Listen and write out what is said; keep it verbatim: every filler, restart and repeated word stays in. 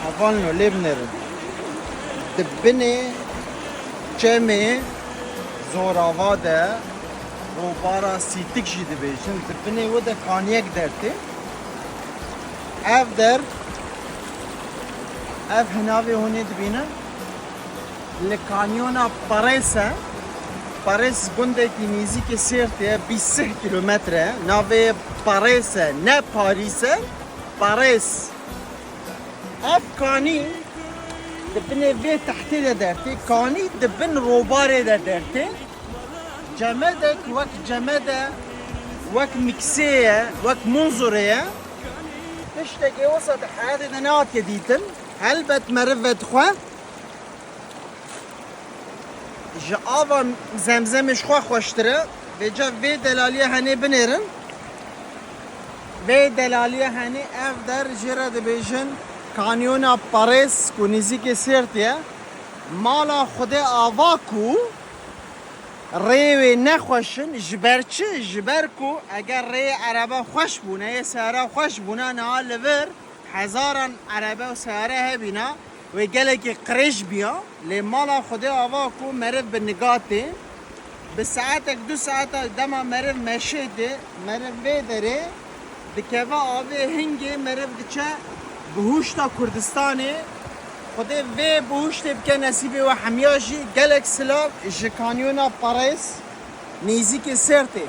Hevalno lê binêrin. Di binê çemê Zorava de, Robara Sîtik jî dibêjin, di binê wê de kaniyek dertê. Ev der, ev hinavê hûnê dibînin, li Kanyona Parês e. Parês gundekî nêzîkî Sêrtê ye, bîst sih kîlometre. Navê Parês e, ne Parîs e. Parês. Ev kanî di binê vê tehtê de dertê. Kanî di bin robarê de dertê. Cemedek wek cemede, wek miksê ye, wek munzurê ye. Tiştekê wisa di heyatê de nehatiye dîtin. Helbet meriv vedixwe. Ji ava Zemzemê ji xwe xweştir e. Vêca vê delaliya henê binêrin. Vê delaliya henê ev der jê re dibêjin Kanyona Parês ku nêzîkê Sêrtê ye. Mala Xwedê ava ku rê wê nexweş in. Ji ber çi? Ji ber ku eger rêyê erebe xweş bûne, yê seyara xweş bûne, niha li vir hezaran erebe û seyare hebîna. Wê gelekî qirêj biya, lê mala Xwedê ava ku meriv bi nigatê, bi saetek du saetek dema meriv meşê tê, meriv vê derê dikeve avê hingê, meriv diçe bihuşta Kurdistanê. Xwedê vê bihuştê bike nesîbê we hemiya jî. Gelek silav ji Kanyona Parês, nêzîkê Sêrtê.